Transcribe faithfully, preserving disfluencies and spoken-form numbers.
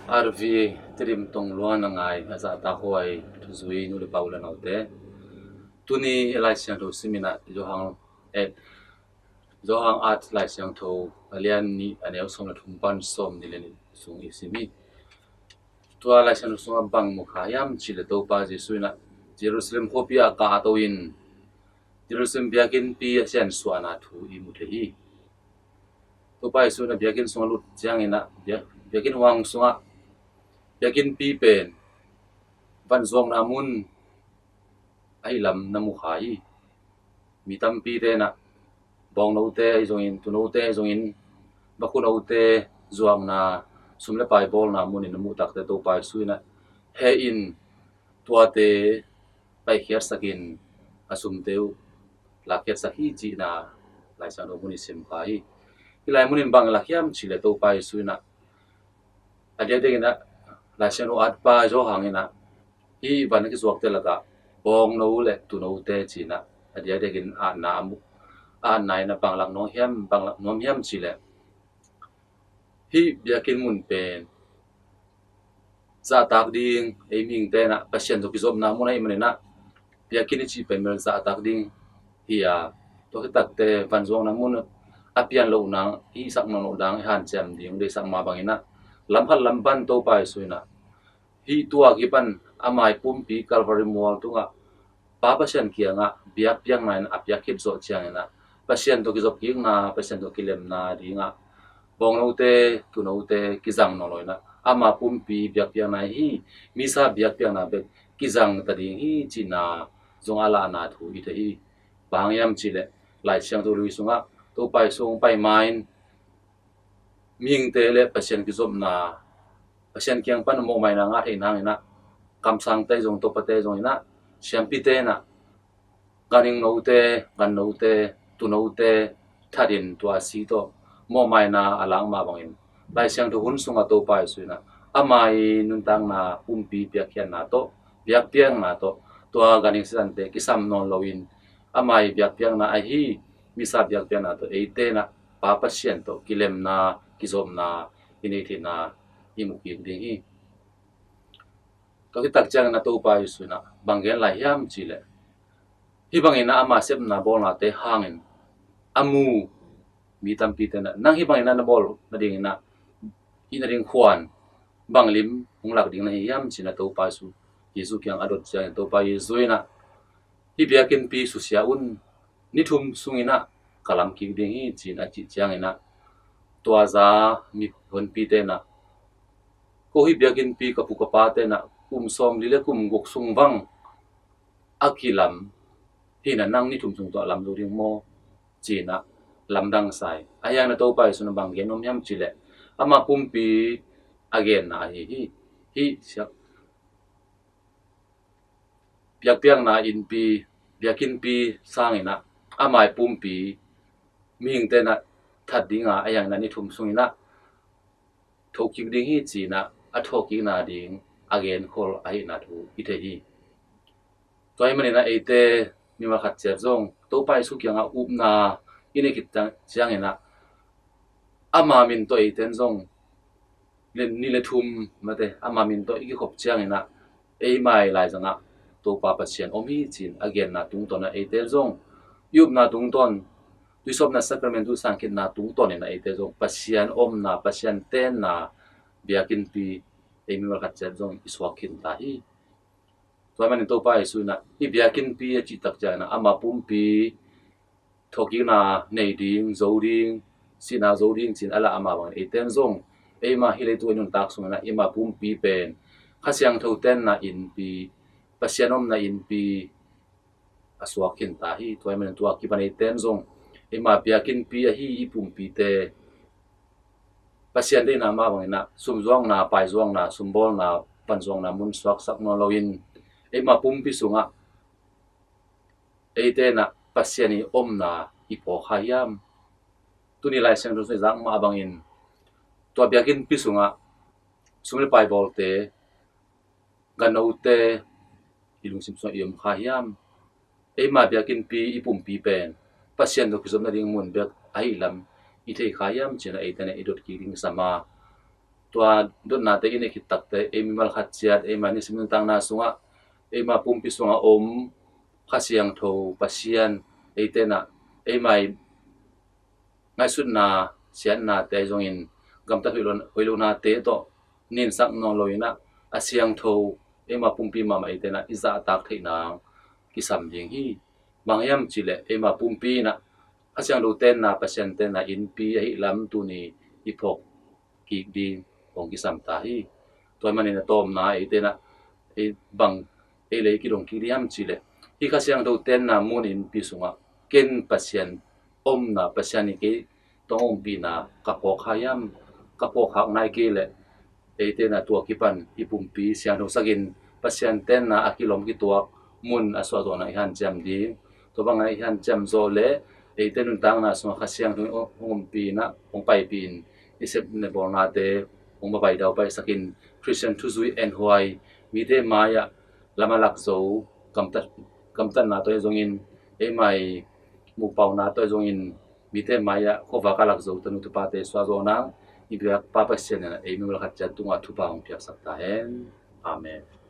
R V Tedim Tongluan a ngai a zahtak huai thuzui nu le pa u le naute, tuni Lai Siangtho simin ah Johan, eh, Johan at Lai Siangtho a lian nih a neu sawm le thum pan sawm nih le nih sung i sim hi. Tua Lai Siangtho sungah bang mu kha hiam cih leh Topa Jesuh in ah Jerusalem khuapi ah kahto in Jerusalem biakinnpi a siansuahna thu i mu thei hi. Topa Jesuh in ah biakinn sungah lut ciangin ah biak, biakinn huang sungah biakinnpi pen vanzuakna mun ahi lam na mu kha hi. Mi tampite in ah bawngnote ahi zongin, tunote ahi zongin, vakhunote zuakna, sum le pai bawlna munin a muh takte Topa Jesuh in ah heh in tuate paikhiatsakin a sumte uh lakkhiatsak hi cihna Lai Siangtho mun i sim kha hi. Hih lai munin bang lak hiam cih leh Topa Jesuh in ah a diakdiakin ah Lai Siangtho atpa Johan in ah hih van a kizuakte lakah bawngno le tunote ci-in ah a diakdiakin atna a mu, atna in ah bang lak nuam hiam, bang lak nuam hiam cih leh hih biakinn mun pen zahtak ding, ei mihingte in ah Pasian tawh kizopna mun ahih manin ah biakinn i cih pen bel zahtak ding hi a, tua khit takteh vanzuakna mun a pian loh nang, i sak nawn loh nang i hanciam ding deihsak mah bangin ah lam khat lam pan Topa Jesuh in ah hih tua kipan a mai pumpi Calvary mual tungah Pa Pasian kiangah biakpiakna in a piak khit zawh ciangin ah Pasian tawh kizop kikna, Pasian tawh kilemna dingah bawngnote, tunote kizang nawn lo in ah ama pumpi biakpiakna hi, misa biakpiakna bek kizang ta ding hi cihna zong a lahna thu i thei hi. Bang hang hiam cih leh Lai Siangtho lui sungah Topa Jesuh hong pai ma-in mihingte le Pasian kizopna, Pasian kiang pan mawhmaina ngah theih nangin ah kamsangte zong, topate zong in ah, siampite in ah ganhing note, gannote, tunote thatin tua si tawh mawhmaina a lak mah bangin Lai Siangtho hun sungah Topa Jesuh in ah ama i nuntakna pumpi piakkhiatna tawh, biakpiakna tawh, tua ganhing Setante kisam nawn loin ama i biakpiakna ahi misa biakpiakna tawh eite in ah Pa Pasian tawh kilemna, kizopna i neih theihna i mu kik ding hi. Tua khit tak ciangin ah Topa Jesuh in ah bang gen lai hiam cih leh hih bangin ah ama sepna bawlnate hangin a mu mi tampite in ah nang hih bangin ah na bawl nadingin ah hih nading khuan bang lim hong lak ding na hi hiam ci-in ah Topa Jesuh, Jesuh kiang a dot ciangin Topa Jesuh in ah hih biakinnpi susia un, ni thum sungin ah ka lam kik ding hi ci-in a cih ciangin ah tua za mi honpite in ah ko hih biakinnpi ka pu ka pate in ah kum sawmli le kum guk sung bang a kilam hi in ah nang ni thum sung tawh a lam zo ding maw ci-in ah lamdang sa hi. Ahi hangin ah Topa Jesuh in ah bang gen nuam hiam cih leh ama pumpi a genna ahi hi. Hih siak biakpiakna innpi, biakinnpi sangin ah ama i pumpi mihingte in ah that ding a, ahi hangin ah ni thum sungin ah thokik ding hi ci-in ah a thokikna ding a genkhol ahihna thu i thei hi. Tua ahih manin ah eite mimal khat ciat zong Topa Jesuh kiangah upna i neih khit ciangin ah ama min tawh eite in zong ni le thum mate ama min tawh i kikhop ciangin ah eima i laizangah Topa Pasian om hi ci-in a genna tungtawn ah eite zong i upna tungtawn, tuisawpna sacrament tu sangkhitna tungtawn in ah eite zong Pasian omna, Pasian tenna biakinnpi ei mimal khat ciat zong i suak khin ta hi. Tua ahih manin Topa Jesuh in ah hih biakinnpi a cih tak ciangin ah ama pumpi thokikna nei ding, zo ding, sihna zo ding ci-in a lah a mah bangin eite in zong eima hih leitung i nuntak sungin ah eima pumpi pen Kha Siangtho tenna innpi, Pasian omna innpi a suak khin ta hi. Tua ahih manin tua kipan eite in zong eima biakinnpi ahi i pumpite Pasian deihna mah bangin ah sumzuakna, paizuakna, sumbawlna, panzuakna mun suaksak nawn loin eima pumpi sungah eite in ah Pasian i omna i phawk kha hiam? Tuni Lai Siangtho sung i zak mah bangin tua biakinnpi sungah sum le pai bawlte, gannote i lungsim sungah i om kha hiam? Eima biakinnpi i pumpi pen Pasian tawh kizop nading mun bek ahih lam i thei kha hiam ci-in ah eite in ah i dot kik ding sam a, tua dotnate i neih khit takteh ei mimal khat ciat eima nisim nuntakna sungah eima pumpi sungah om Kha Siangtho Pasian eite in ah eima i ngaihsutna siatnate zongin gamtat hoih lo, hoih lonate tawh ninsak nawn lo in ah a siangtho eima pumpi mahmah eite in ah i zahtak theih nang kisam ding hi. Bang hiam cih leh eima pumpi in ah Kha Siangtho tenna, Pasian tenna innpi ahih lam tuni i phawk kik ding hong kisam ta hi. Tua ahih manin a tawpna eite in ah ei bang ei le ei kidong kik ding hiam cih leh hih Kha Siangtho tenna mun innpi sungah ken Pasian omna, Pasian in kei tawh hong ompihna ka phawk kha hiam, ka phawk khak nai kei leh eite in ah tua kipan i pumpi siangthosak in Pasian tenna a kilawm kituak mun a suahzawhna i hanciam ding. Tua bangin i hanciam zawh leh eite nuntakna sungah Kha Siangtho in hong ompih in ah, hong paipih in i sep ne bawlnate hong babai daupai sak in Khristian thuzui enhuai mite mai-ah lam a lak zo, gamtat, gamtatna tawh zongin eima i muhpauna tawh zongin mite mai-ah khuavak a lak zo tanu tapate suahzawh nang i biak Pa Pasian in ah ei mimal khat ciat tungah thupha hong piaksak ta hen. Amen.